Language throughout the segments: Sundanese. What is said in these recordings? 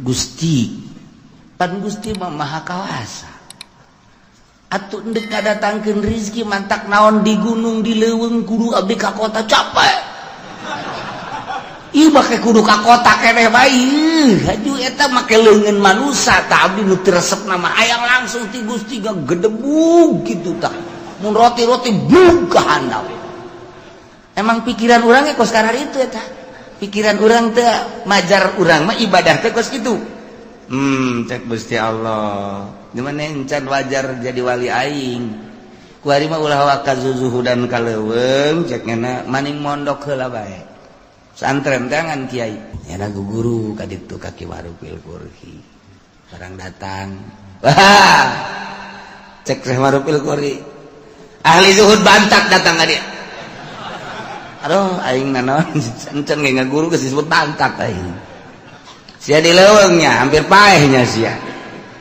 Gusti, pan Gusti mah Maha Kawasa atuh, ndek ngadatangkeun rizki mantak naon di gunung, di leuweung kudu abdi ka kota, capek. Ih, make kudu ka kota keneh bae. Haju eta make leungeun manusa. Tah, abdi nu teu resep nama hayang langsung ti Gusti, gedebug kitu. Tah, mun roti-roti bug ka handap. Emang pikiran urang kos itu eta, pikiran urang teh, majar urang mah ibadah teh kos kitu. Cek Gusti Allah, gimana encan wajar jadi wali aing. Kuari mah ulah waka zuzuhudan ka leuweung, cek ngena maning mondok heula bae, santren tangan kiai ya guru ka ditu ka Ki Marufil Qurhi. Barang datang, wah, cek Syekh Marufil Qurhi, ahli zuhud bantak datang ka dia. Aduh, aing nanaon encan ge ngaguru geus disebut bantak aing. Sia di leuweungnya hampir paehnya sia.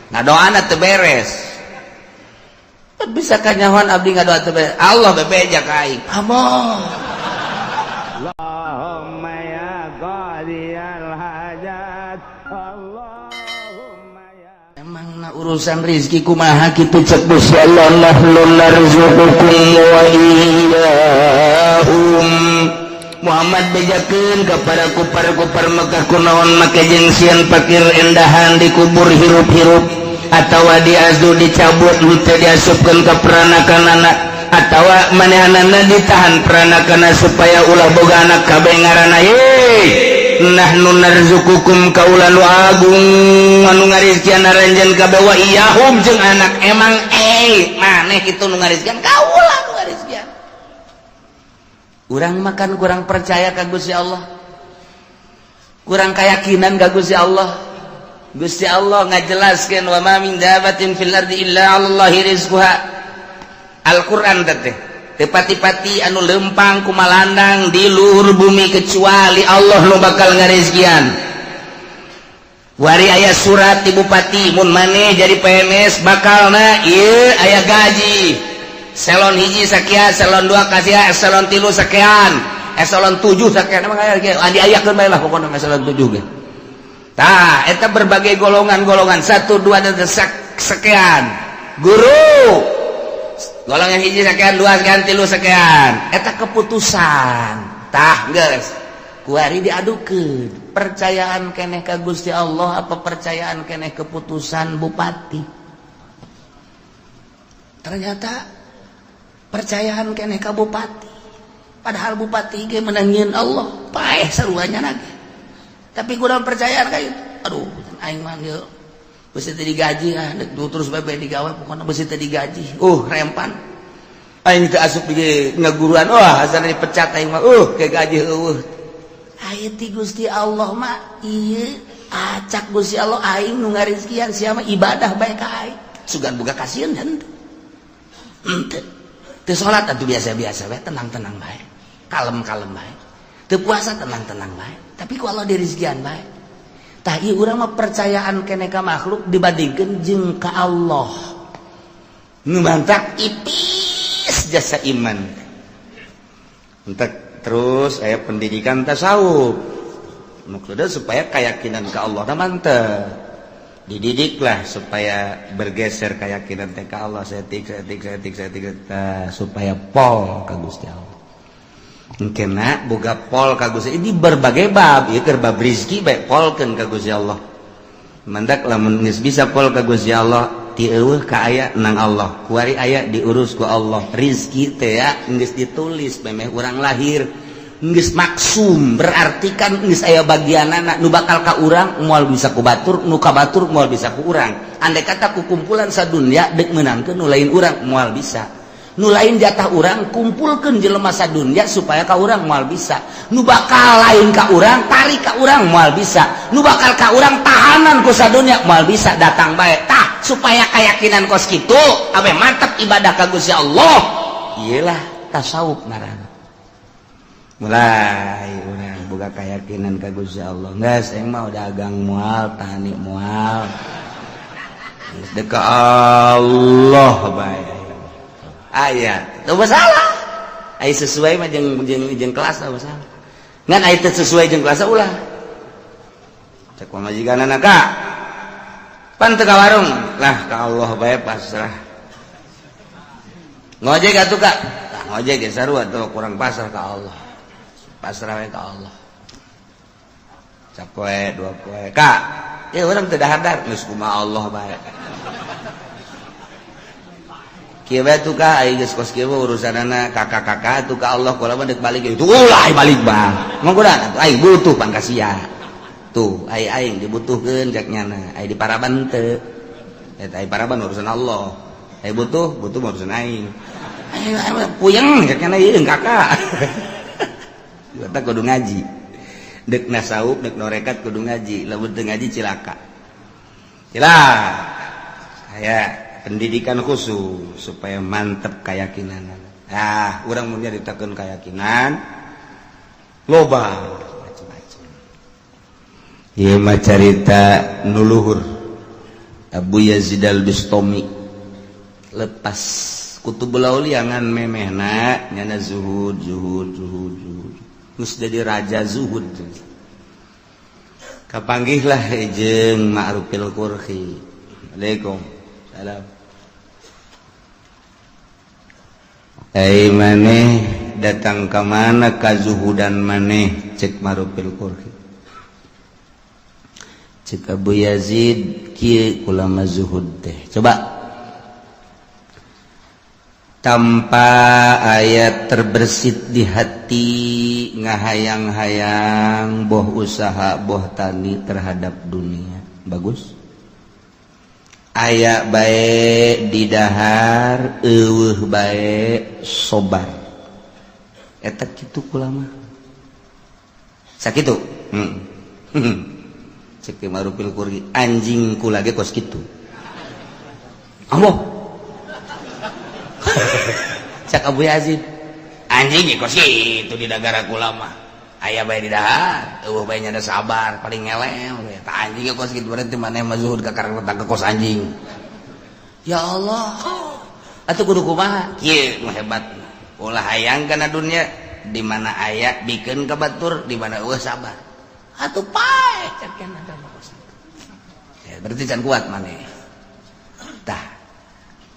Ngadoana teu beres. Bisa kanyahoan abdi ngadoa teu beres. Allah bebeja ka aing. Amoh. Allahumma ya qadiyal hajat, Allahumma ya Emang na urusan rizki kumaha kitu? Cek Gusti Allah, nahnu narzuqukum wa iyyahum. Muhammad, bejakeun kepada kupar-kupar Mekah, kunaon make jeung sieun pakir endahan dikubur hirup-hirup atawa diazu dicabut henteu diasupkeun ka peranakan anak atawa manehanana ditahan peranakan supaya ulah boga anak kabeh ngaranna ye. Nahnu narzuqukum, kaula nu agung anu ngarizkian aranjeun kabeh, wa iyyahum jeung anak. Emang eh maneh kitu nu ngarizkian? Kaula nu ngarizkian. Urang makan kurang percaya ka Gusti Allah, kurang keyakinan ka Gusti Allah. Gusti Allah ngajelaskeun, wa ma min dabatin fil ardi illa 'alallahi rizquha. Al-Qur'an teh, teu pati-pati anu lempang kumalandang di luhur bumi kecuali Allah nu bakal ngarizkian. Wari aya surat di bupati, mun maneh jadi PNS bakalna ieu aya gaji eselon 1 sakian, eselon 2 kasihan, eselon 3 sekian, eselon 7 sekian. Emang aya diayakeun bae lah pokokna eselon 7 ge. Tah, eta berbagai golongan-golongan 1 2 dan sekian. Guru golongan 1 sekian, 2 sekian, 3 sekian. Eta keputusan. Tah, geus kuari diadukeun, percayaan keneh ka Gusti Allah apa percayaan keneh keputusan bupati? Ternyata percayaan keneh ka bupati, padahal bupati ge menangin Allah paeh saruanya lagi, tapi kurang percayaan kayak, aduh, aing mah ieu besi teu digaji, ah terus bae digawe, pokoknya besi teu digaji, rempan aing teu asup di ngaguruan, wah, asana dipecat aing mah, ke gaji eueuh. Aya ti Gusti Allah mah ieu, acak Gusti Allah, aing nu ngarizkian, sia mah ibadah bae ka aing, sugan boga kasieun henteu. Henteu. Teu salat atuh biasa-biasa bae, tenang-tenang bae, kalem-kalem bae. Teu puasa tenang-tenang bae, tapi ku Allah dirizkian bae. Tah, ieu urang mah percayaan keneh ka makhluk dibandingkeun jeung ka Allah. Nu mantak ipis jasa iman. Entek terus aya pendidikan tasawuf. Maksudnya supaya keyakinan ke Allah na mantep. Dididiklah supaya bergeser keyakinan teh ka Allah setik setik setik setik, supaya pol ka Gusti Allah. Kena boga pol ka Gusti ini berbagai bab, ieu keur bab rizki bae, polkeun ka Gusti Allah. Mandak lamun geus bisa pol ka Gusti Allah, ti eueuh ka aya nang Allah, kuari aya diurus ku Allah. Rizki teh ya geus ditulis memeh urang lahir, geus maksum, berarti kan geus aya bagianana. Nu bakal ka urang moal bisa ku batur, nu ka batur moal bisa ku urang. Andai kata ku kumpulan sadunya dek meunangkeun nu lain urang, moal bisa. Nu lain jatah urang, kumpulkeun jelema sadunya supaya ka urang, moal bisa. Nu bakal lain ka urang, tarik ka urang, moal bisa. Nu bakal ka urang, tahanan ku sadunya, moal bisa, datang bae. Tah, supaya keyakinan kos kitu abe mantap ibadah ka Gusti Allah, iyalah tasawuf ngaranna. Mulai urang boga keyakinan ka Gusti Allah, geus aing mah dagang moal, tani moal, geus dek ka Allah bae. Aya teu masalah, aya sesuai mah jeung jeung jeung kelas teu masalah, ngan aya teu sesuai jeung kelas ulah. Cek pamajikanana ka pan teu ka warung lah ka Allah bae pasrah. Ngojek atuh ka? Tah ngojek ge sarua tuh kurang pasrah ka Allah. Pasrah we ka Allah. Sapoe dua poe ka ya urang teu dahar geus kumaha Allah bae. Kieu bae tuh ka ai geus kos kieu urusanana kakak-kakak tuh ka Allah kula mah deuk balik itu ulah balik bang. Mong kuda atuh aing butuh pangkasia. Tuh ai aing dibutuhkeun cek nyana ai di paraban teu. Eta ai paraban urusan Allah. Ai butuh butuh urusan aing. Aing puyeng cek nyana ieu kakak. Eta kudu ngaji. Deuk nasawuf deuk norekat kudu ngaji, lamun teu ngaji cilaka. Cilaka. Aya pendidikan khusus supaya mantep keyakinan. Ah, urang mun nyaritakeun keyakinan loba macam-macam. Ieu mah carita nu luhur. Abu Yazid Al-Bustami lepas Kutubul Aulia ngan memehna nyana zuhud zuhud zuhud zuhud. Geus jadi raja zuhud. Kapanggihlah jeung Ma'rufil Qurhi. Waalaikum salam. Ai maneh datang ka mana kazuhudan maneh cek Ma'rufil Qurhi. Cek Abu Yazid kieu ulama zuhud teh. Coba tanpa ayat terbersit di hati ngahayang-hayang boh usaha boh tani terhadap dunia. Bagus. Aya bae didahar eueuh bae sobar. Eta kitu kula mah. Sakitu. Cek Ma'rufil Qurhi anjing kula ge kos kitu. Ambo. Cek Abu Yazid anjing ge kos kitu di dagara kula mah. Aya bae didahar eueuh bae nyada sabar paling ngelem tah anjing ge kos kitu berarti maneh mah zuhud ka karena ka kos anjing. Ya Allah. Atuh kudu kumaha? Kieu nu hebat. Ulah hayang kana dunya di mana aya bikeun ka batur di mana eueuh sabar. Atuh pae cek kana kos. Ya berarti can kuat maneh. Tah.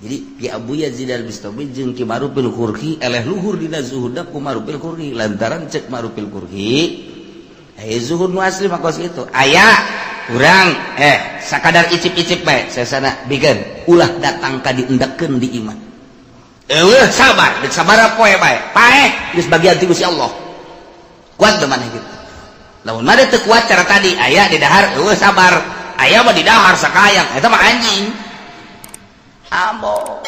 Jadi Ki Abu Yazid Al-Bustami jeung Ki Ma'rufil Qurhi eleh luhur dina zuhudna ku Ma'rufil Qurhi lantaran cek Ma'rufil Qurhi zuhud nu asli mah kos kitu. Aya urang sakadar icip-icip bae sesana bikeun ulah datang ka diendekkeun di iman. Eueuh sabar, deuk sabaraha poe bae. Paeh geus bagian ti Gusti Allah. Kuat teu maneh kitu. Lamun mah teu kuat cara tadi aya di dahar eueuh sabar, aya mah di dahar sakayang eta mah anjing. Ambo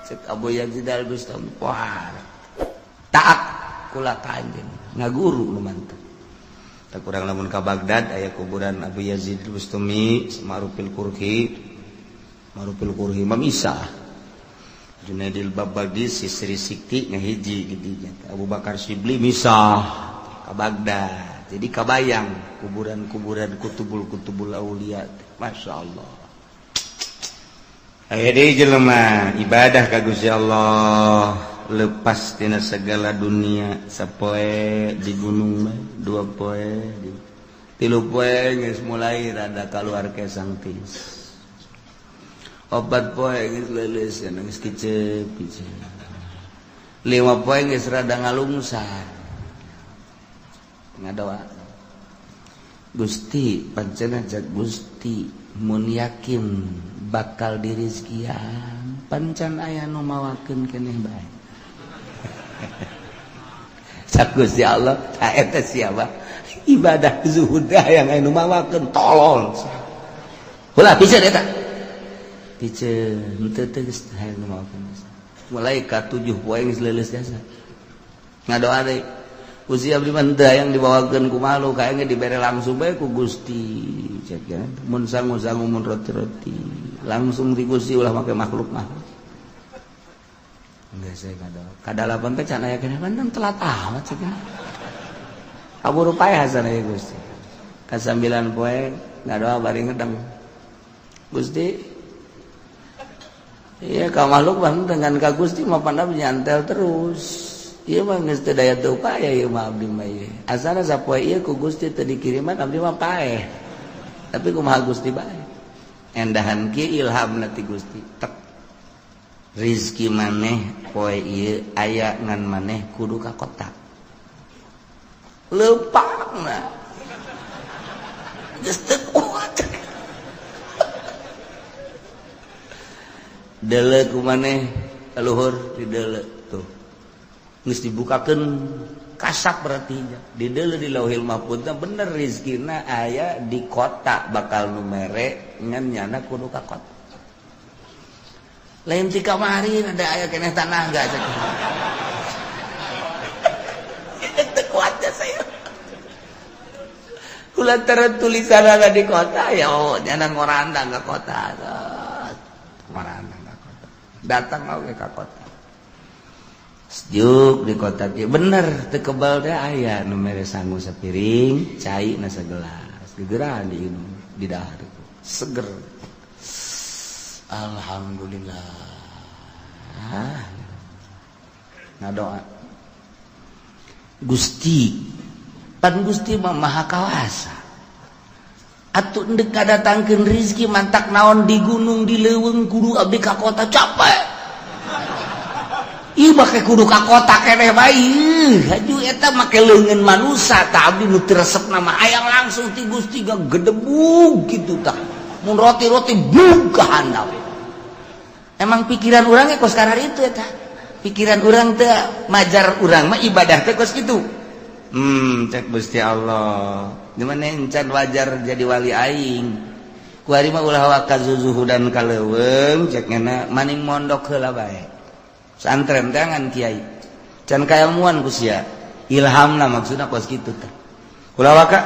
cek Abu Yazid Al-Bustami pohar taat kula ka anjeun ngaguru nu mantep. Tak kurang lamun ka Baghdad aya kuburan Abu Yazid Al-Bustami Ma'rufil Qurhi. Ma'rufil Qurhi mah misah Junaidil Babagi Sisri Sikti ngahiji di dinya Abu Bakar Sibli misah ka Baghdad. Jadi kabayang kuburan-kuburan kutubul-kutubul aulia. Masya Allah. Aya deui jelema ibadah ka Gusti Allah lepas tina segala dunia sapoe di gunung bae dua poe tilu poe geus mulai rada kaluar kesang tis opat poe geus leuleus geus kicep kicep lima poe geus rada ngalungsar ngadoa Gusti pancena jag Gusti mun yakin bakal dirizkian pancan aya nu mawakeun keneh bae. Cak Gusti Allah ta eta siapa ibadah zuhud yang aya nu mawakeun tolol. Ulah piceun eta. Piceun teu teu geus aya nu mawakeun. Mulai ka 7 poe geus leuleus jasa. Ngadoa deui. Gusti abdi mah teu hayang dibawakeun ku malu kae ge dibere langsung bae ku Gusti. Cek ya mun sangu-sangu mun roti-roti langsung di Gusti ulah make makhluk mah. Geus saya kadoa. Kadalapan teh can aya keneh mah telat amat cek. Kaburu paeh hasana ieu Gusti. Ka 9 poe ngadoa bari ngedeng. Gusti iya ka makhluk mah dengan ka Gusti mah pandam nyantel terus. Ieu mah geus teu daya teu upaya ieu mah abdi mah ieu. Asana sapoe ieu ku Gusti teu dikiriman abdi mah paeh. Tapi kumaha Gusti bae. Endahan kieu ilhamna ti Gusti. Tek rizki maneh poe ieu aya ngan maneh kudu ka kota. Leumpangna. Geus teu kuat. Deuleu ku maneh kaluhur di deuleu tuh. Geus dibukakeun kasap berarti di deuleu di Lauhil Mahfuz bener rizkina aya di kota bakal nu mere ngan nyana kudu ka kota. Lain ti kamari ada aya keneh tanah enggak cek. Teu kuat saya. Kulantaran tulisan di kota ya oh nyana ngorandang ka kota. Ngorandang ka kota. Datang oge ka kota. Sejuk di kota kieu bener teu kebal teh aya nu mere sangu sapiring, cai na sagelas. Gegeran diinum di dahar seger. Alhamdulillah. Ngadoa. Gusti, pan Gusti mah maha kawasa. Atuh endek kadatangkeun rizki mantak naon di gunung di leuweung kudu abdi ka kota capek. Ih make kudu ka kota keneh bae. Haju eta make leungeun manusa tah abdi nu teu resep nama hayang langsung ti Gusti gedebug kitu tah. Mun roti-roti bug ka handap. Emang pikiran urangnya kos karar itu eta. Pikiran urang teh majar urang mah ibadah teh kos kitu. Cek Gusti Allah. Gimana encan wajar jadi wali aing. Kuari mah ulah waka zuzuhudan ka leuweung cek ngena maning mondok heula bae. Santren teh ngan kiai. Can kailmuan ku sia. Ilhamna maksudna kos kitu teh. Ulah waka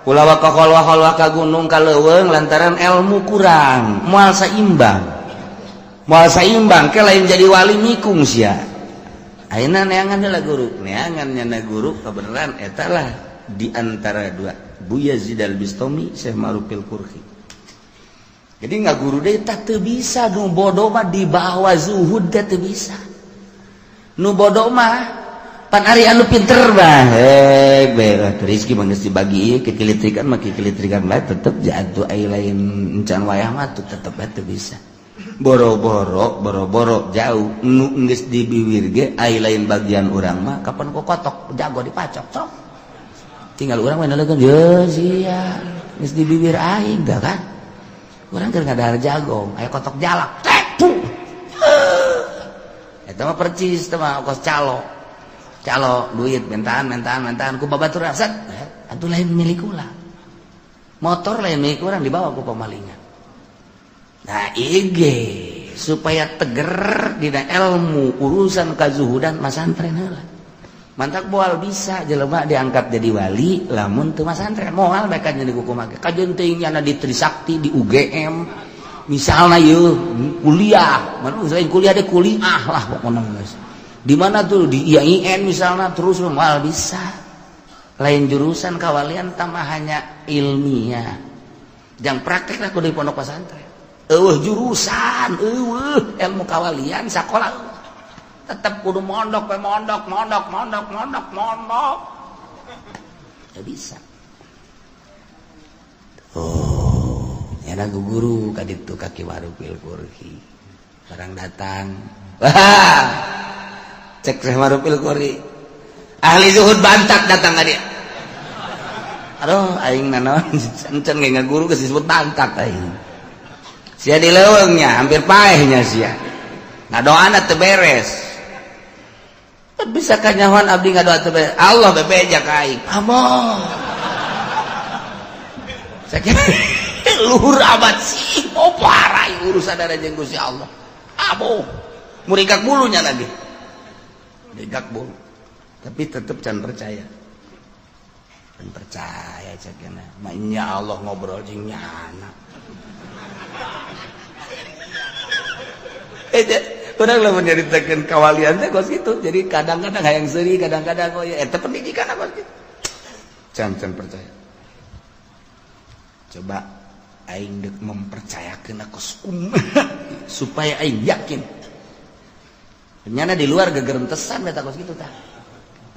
kholwah-kholwah ka gunung ka leuweung lantaran ilmu kurang, moal saimbang. Moal saimbang ke lain jadi wali mikung sia. Ayeuna neangan heula guru, neangan nyana guru kebenaran eta lah di antara dua, Bu Yazid Al-Bistami, Syekh Ma'rufil Qurhi. Jadi nggak guru deh tah teu bisa nu bodoh mah dibawa zuhud teh teu bisa. Nu bodoh mah pan ari anu pinter mah hei bae rezeki mah geus dibagi kekilitrikan mah kekilitrikan bae tetep jatuh ai lain encan wayah mah tuh tetep bae teu bisa. Boro-boro jauh nu geus dibiwir ge ai lain bagian urang mah kapan ku kotok jago dipacok cok. Tinggal urang mah nalegeun ye sia geus dibibir aing dah kan. Urang keur ngadahar jagong aya kotok jalak tek puh. Eta mah percis teh mah kos calo. Calo duit mentaan ku babatur set atuh lain milik ulah. Motor lain milik urang dibawa ku pamalingan. Nah ige supaya teger dina ilmu urusan kazuhudan masantren heula. Mantak moal bisa jelema diangkat jadi wali lamun teu masantren moal bae kan jadi kumaha. Kajeun teuing nyana di Trisakti di UGM misalna yeuh kuliah, mun lain kuliah deh kuliah lah pokona geus. Di mana tuh di IAIN misalna terus moal bisa. Lain jurusan kawalian tambah hanya ilmiah. Jang praktek lah kudu di pondok pesantren. Eueuh jurusan, eueuh ilmu kawalian sakola tetep kudu mondok we mondok mondok mondok mondok mondok. Teu bisa. Oh, nyana guru ka ditu ka Ki Ma'rufil Qurhi. Barang datang. Wah. Cek Syekh Ma'rufil Qurhi. Ahli zuhud bantak datang ka dia. Aduh, aing nanaon encan ge ngaguru geus disebut bantak aing. Sia di leuweungnya hampir paehnya sia. Ngadoana teu beres. Bisa kanyahoan abdi ngadoa teu beres. Allah bebeja ka aing. Amoh. Sakieu luhur amat sih. Oh parah urusan ada jeung Gusti Allah. Amoh. Muringkak bulunya lagi. Muringkak bulu. Tapi tetep can percaya. Can percaya cekena. Maknya Allah ngobrol jeung nyana. Urang lamun nyaritakeun kawalian teh kos kitu. Jadi kadang-kadang hayang seuri, kadang-kadang oh ya eta pendidikan apa kitu. Can percaya. Coba aing deuk mempercayakeun aku supaya aing yakin. Nyana di luar gegerentesan eta kos kitu tah.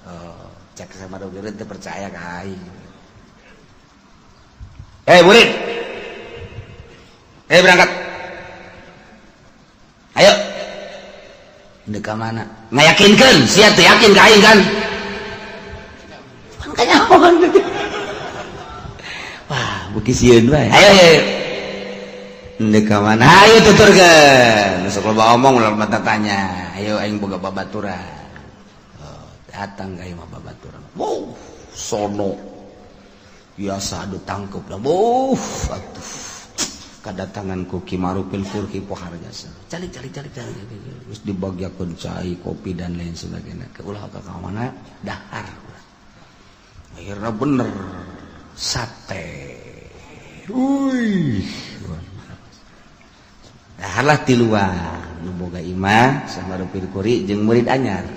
Oh, cek sama dogeureun teu percaya ka aing. Hei murid. Berangkat. Ayo. Dek ka mana? Ngayakinkeun, sia teu yakin ka aing kan? Pan kanyahoan. Wah, beuki sieun bae. Ayo ayo. Dek ka mana? Ayo tuturkeun. Sok loba omong ulah loba tanya. Ayo aing boga babaturan. Oh, datang ka imah babaturan. Wow, sono. Biasa adu tangkep lah. Wuh, atuh. Kedatangan ku Ki Marupil Kurki pohar jasa. Calik calik calik calik. Terus dibagiakeun cai, kopi dan lain sebagainya. Ke ulah ka mana? Dahar. Akhirnya bener sate. Wih. Daharlah tiluan. Nu boga imah sama Marupil Kuri jeung murid anyar.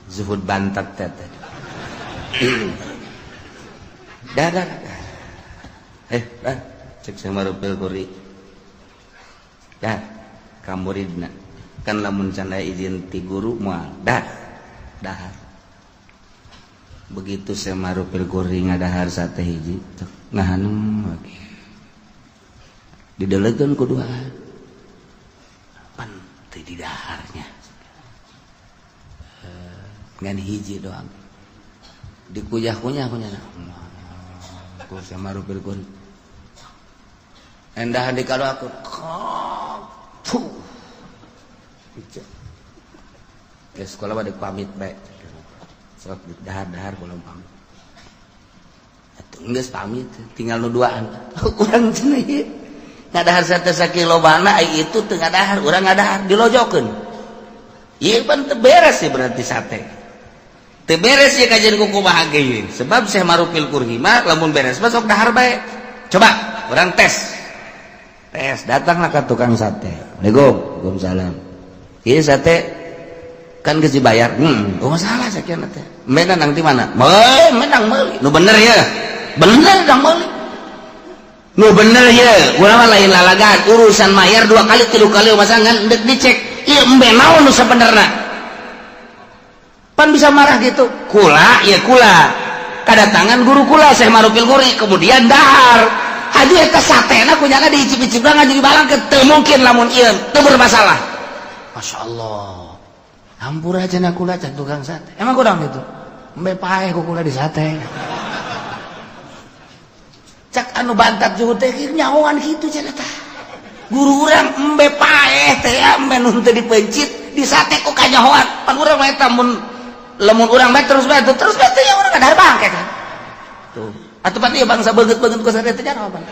Zuhud bantat teh tadi. Dah dah. Dah. Cek sama Marupil Kuri. Dah, ka muridna. Kan lamun can aya izin ti guru moal. Dah. Dahar. Begitu saya Marupil Kuri ngadahar sate hiji, ngahanum lagi. Didelegeun ku duaan. Pan teu didaharnya. Ngan hiji doang. Dikuyah-kunyah kunyah. Ku saya Marupil Kuri. Endah di kalau aku puh. Ya sekolah pada pamit baik. Sok dahar-dahar belum pamit. Atuh geus pamit, tinggal nu duaan. Urang cenah ieu. Ngadahar sate sakilobana ai itu teu ngadahar, urang ngadahar dilojokeun. Ieu pan teu beres sih berarti sate. Teu beres ye kajian ku kumaha ge ieu. Sebab Syekh Marupil Kurhi mah lamun beres mah sok dahar bae. Coba urang tes. Tes, datanglah ke tukang sate. Assalamualaikum, waalaikumsalam. Ieu sate kan geus dibayar. Oh masalah sakieu teh. Menang di mana? Menang meuli. Nu bener ya. Bener dang meuli. Nu bener ya. Urang mah lain lalagan, urusan mayar 2 kali 3 kali masa ngan deuk dicek. Ieu embe naon nu sabenerna? Pan bisa marah gitu. Kula, ya kula. Kadatangan guru kula Syekh Marupil Kuri, kemudian dahar. Haju eta satena kunyana diicip-icip ngaju dibalangkeun teu mungkin lamun ieu teu bermasalah. Masya Allah. Hampura cenah kula can tukang sate. Emang kurang gitu. Embe paeh ku kula di sate. Cak anu bantat juhud teh nyahoan kitu cenah tah. Guru urang embe paeh teh embe nu teu dipencit di sate ku kanyahoan. Pan urang mah eta mun lamun urang mah terus bae terus bae teh ya urang ada bangke kan. Tuh. Atuh pan ieu bangsa beungeut-beungeut ku sate teh jaraho pan.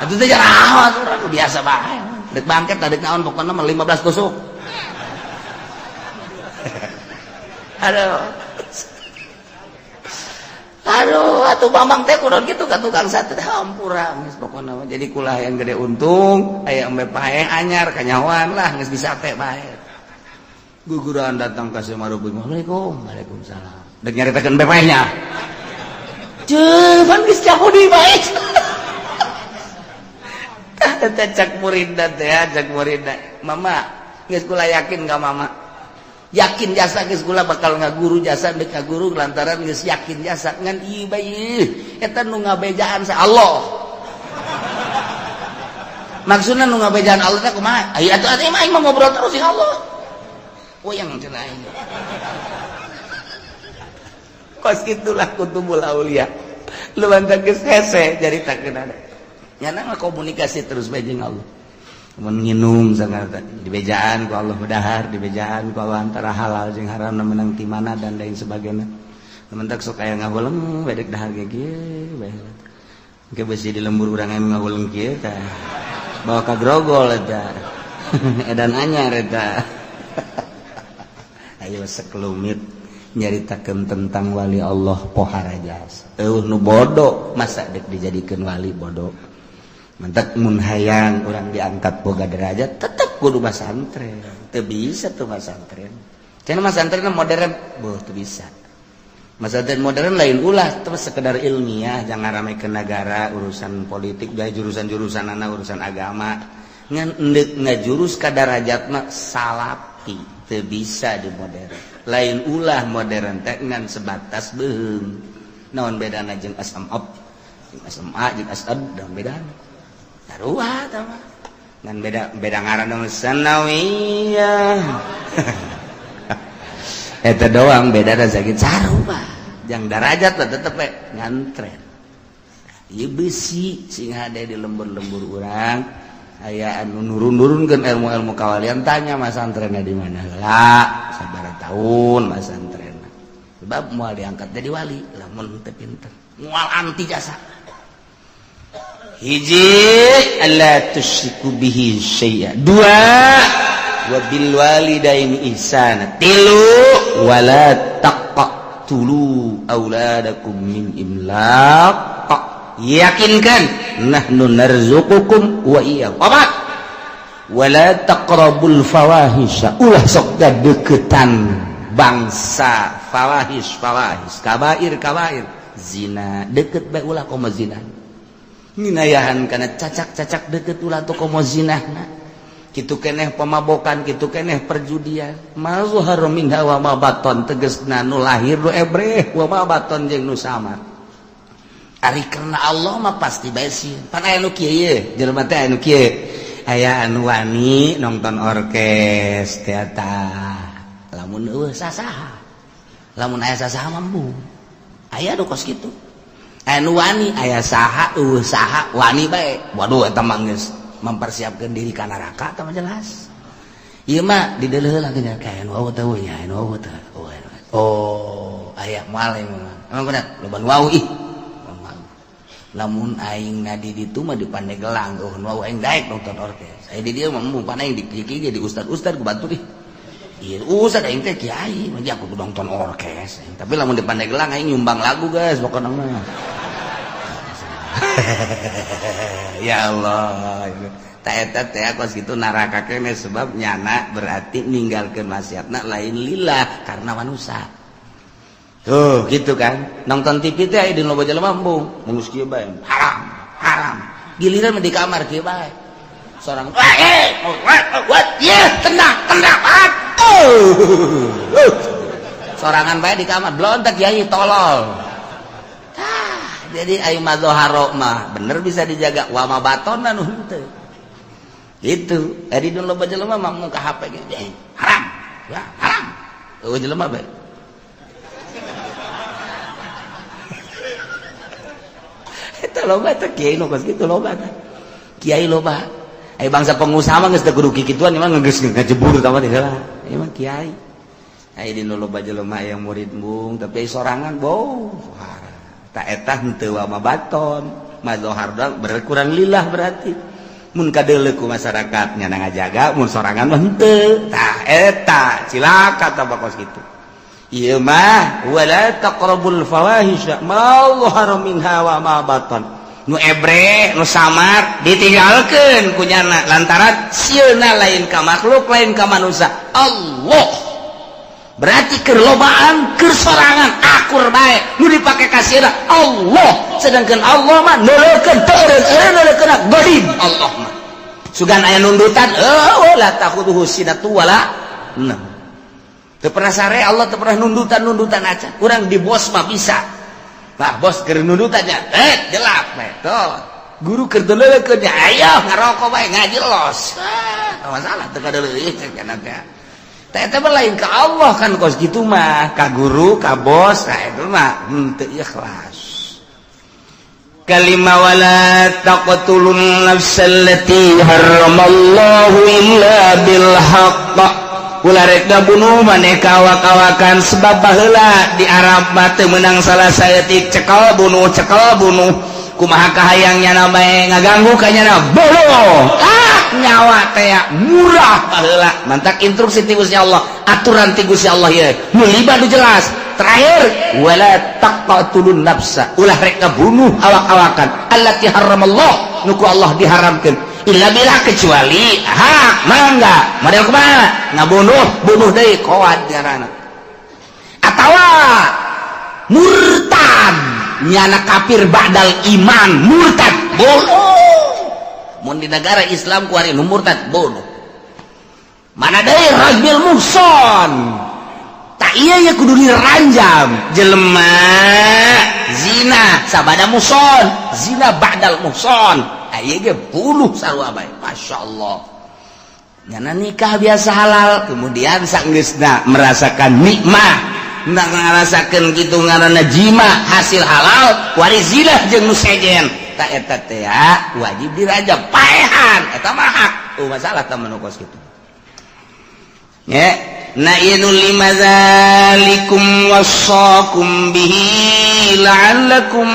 Atuh teh jaraho urang biasa bae. Dek bangket dek naon pokona mah 15 tusuk. Aduh. Aduh, atuh Bambang teh kudu kitu ka tukang sate teh hampura geus pokona mah. Jadi kula yang gede untung, aya embe paeh anyar kanyahoan lah geus di sate bae. Guguran datang ka Syekh Marupil. Assalamualaikum. Waalaikumsalam. Dek nyaritakeun embe paehnya. Cuman geus jauh di bae. Tah teh cak muridna teh, cak muridna. Mama, geus kula yakin ka mama. Yakin jasa geus kula bakal ngaguru jasa deuk ngaguru lantaran geus yakin jasa ngan ieu bae eta nu ngabejaan sa Allah. Maksudna nu ngabejaan Allah teh kumaha? Aya atuh atuh aing mah ngobrol terus jeung Allah. Uyang cenah aing. Kos itulah kutubul aulia. Lu bantak geus hese caritakeun ada. Nyana mah komunikasi terus bae jeung Allah. Mun nginum sagala dibejaan ku Allah dahar, dibejaan ku Allah antara halal jeung haram menang ti mana dan lain sebagainya. Mentak sok aya ngahuleng bedek dahar ge kieu bae. Engke besi di lembur urang anu ngahuleng kieu tah. Bawa ka grogol eta. Edan anyar eta. Ayo sekelumit nyaritakeun tentang wali Allah pohara jasa. Eueuh nu bodoh masa dek dijadikeun wali bodoh. Mentak mun hayang urang diangkat boga derajat tetep kudu masantren. Teu bisa tuh masantren. Cenah masantren modern, beuh teu bisa. Masantren modern lain ulah terus sekedar ilmiah, jangan rame ke negara, urusan politik, gaya jurusan-jurusan anak urusan agama. Ngan endek ngajurus ka darajat mah salapi, teu bisa di modern. Lain ulah modern teh ngan sebatas beuheung. Naon bedana jeung SMA, jeung SMA jeung SAD, naon bedana? Sarua tah mah. Ngan beda beda ngaran dong sanawiyah. Eta doang beda da sakit sarua. Jang darajat lah tetep we ngantren. Ieu besi sing hade di lembur-lembur urang aya anu nurun-nurunkeun ilmu-ilmu kawalian, tanya masantrenna di mana heula, sabaraha tahun masantrenna. Sebab moal diangkat jadi wali lamun teu pinter. Moal anti jasa. Hiji alla tusyriku bihi syai'a. Dua wa bil walidaini ihsana. Tilu wala taqtulu auladakum min imlaq. Yakinkan nahnu narzuqukum wa iyyakum. Opat wala taqrabul fawahisha. Ulah sok deketan bangsa fawahis fawahis, kabair kabair, zina deket bae ulah komo zina. Minayahan kana cacak-cacak deket ulah tuh komo zinahna. Kitu keneh pemabokan, kitu keneh perjudian. Ma zahara minha wa ma baton, tegesna nu lahir nu ebreh wa ma baton jeung nu samar. Ari karena Allah mah pasti bae sieun. Pan aya nu kieu ye, jelema teh aya nu kieu. Aya anu wani nonton orkes teater. Lamun eueuh sasaha. Lamun aya sasaha mah embung. Aya nu kos kitu. Aya nu wani aya saha eueuh saha wani bae. Waduh eta mah geus mempersiapkan diri ka neraka tah mah jelas. Ieu mah dideuleuh heula geuning ka anu wau teh nya anu wau teh. Oh, aya moal mah. Emang bener loba nu wau ih. Lamun aing na di ditu mah di Pandeglang eueuh nu aing daek nonton orkes. Aya di dieu mah embung pan aing di kieu di ustad-ustad ku batur ih. Ieu ustad aing teh kiai mah aku kudu nonton orkes. Tapi lamun di Pandeglang aing nyumbang lagu guys pokona mah. Ya Allah. Ta eta teh kos kitu neraka keneh sebab nyana berarti ninggalkeun maksiatna lain lillah karena manusia. Tuh gitu kan. Nonton TV teh aya di loba jelema embung, mun geus kieu bae. Haram, haram. Giliran mah di kamar kieu bae. Sorang what? Yeah, tenang, tenang. Atuh. Sorangan bae di kamar blontek kiai tolol. Tah, jadi ayo madzoharo mah bener bisa dijaga wa ma batonna nu henteu. Itu, ari di loba jelema mah muka HP ge haram. Ya, haram. Eueuh jelema bae. Eta loba teh kiai nu kos kitu loba teh. Kiai loba. Ai bangsa pengusaha mah geus teu kudu kikituan mah geus ngajebur tah mah teh heula. Ieu mah kiai. Ai di nu loba jelema yang murid embung tapi sorangan bau. Ta eta henteu wa ma baton. Madzohar doang berkurang lillah berarti. Mun kadeuleu ku masyarakat nya ngajaga mun sorangan mah henteu. Tah eta cilaka tah kos kitu. Ieu mah wala taqrabul fawahisha ma zahara minha wa ma batan. Nu ebre nu samar ditinggalkeun ku nyana lantaran sieuna lain ka makhluk lain ka manusia Allah. Berarti keur lobaan keur sorangan akur bae nu dipake ka sieuna Allah, sedangkan Allah mah neuleukeun teu eureun godib Allah mah. Sugan aya nundutan eueuh la takhudhuhu sinatu wala naum. Teu pernah sare Allah teu pernah nundutan-nundutan aja. Urang di bos mah bisa. Bah bos keur nundutannya, jelap we. Tuh. Guru keur deuleukeun nya, ayo ngarokok bae ngaji los. Ah, masalah teu kadeuleuh cek kana teh. Teh eta mah lain ka Allah kan kos kitu mah, ka guru, ka bos, nah itu mah henteu ikhlas. Kalima wala taqtulun nafsal lati harramallahu illa bil haqq. Ulah rek ngabunuh maneh ka awak-awakan sebab baheula di Arab mah teu meunang salah saeutik cekal bunuh kumaha kahayang nyana bae ngaganggu ka nyana bunuh. Ah nyawa teh murah baheula mantak instruksi ti Gusti Allah, aturan ti Gusti Allah ieu nu lima nu jelas. Terakhir wala taqtulun nafsa, ulah rek ngabunuh awak-awakan allati harramallah nu ku Allah diharamkeun illa bila kecuali hak mangga model kumaha ngabunuh bunuh deui koad ngaranna atawa murtad nyana kafir ba'dal iman murtad bunuh. Mun di negara Islam kuari nu murtad bunuh. Mana deui rajul muhson tak iya ya kudu diranjam jelema zina sabada muhson zina ba'dal muhson Aya ge puluh sarua bae. Masya Allah. Nyana nikah biasa halal, kemudian sanggeusna merasakan nikmat, nah, ngarasakeun kitu ngaranna jima hasil halal, wari zina jeung nu sejen, tak eta teh wajib dirajam, paehan. Eta mah hak. Oh, masalah tah nu kos kitu ya. Nah, ieu nu lima, zalikum wassakum bihi la'allakum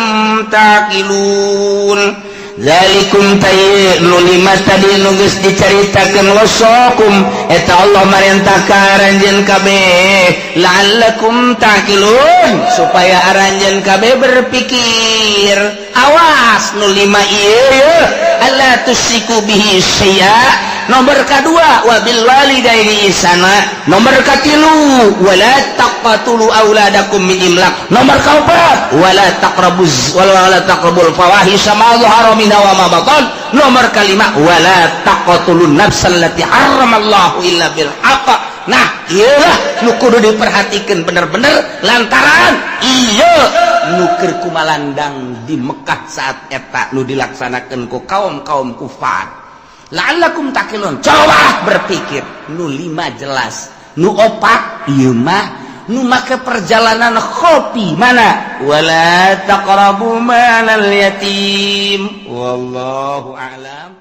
taqilun. Zalikum tay nu lima tadi nu geus dicaritakeun, wassakum eta Allah marentah ka aranjeun kabeh, la'allakum taqilun, supaya aranjeun kabeh berpikir. Awas nu lima ieu, alla tusyriku bihi syai'a, nomor kedua wabil walidaini ihsana, nomor katilu wala taqtulu auladakum min imlaq, nomor keempat wala taqrabuz wala taqrabul fawahisha ma dhahara minha wa ma batan, nomor kelima wala taqtulun nafsal lati harramallahu illa bil haqq. Nah, iyalah nu kudu diperhatikan bener-bener, lantaran iya nu keur kumalandang di Mekah saat eta nu dilaksanakan ku kaum-kaum kufar. La'allakum taqilun, coba berpikir. Nu lima jelas, nu opat ieu mah nu make perjalanan kopi mana, wala taqrabu malal yatim. Wallahu a'lam.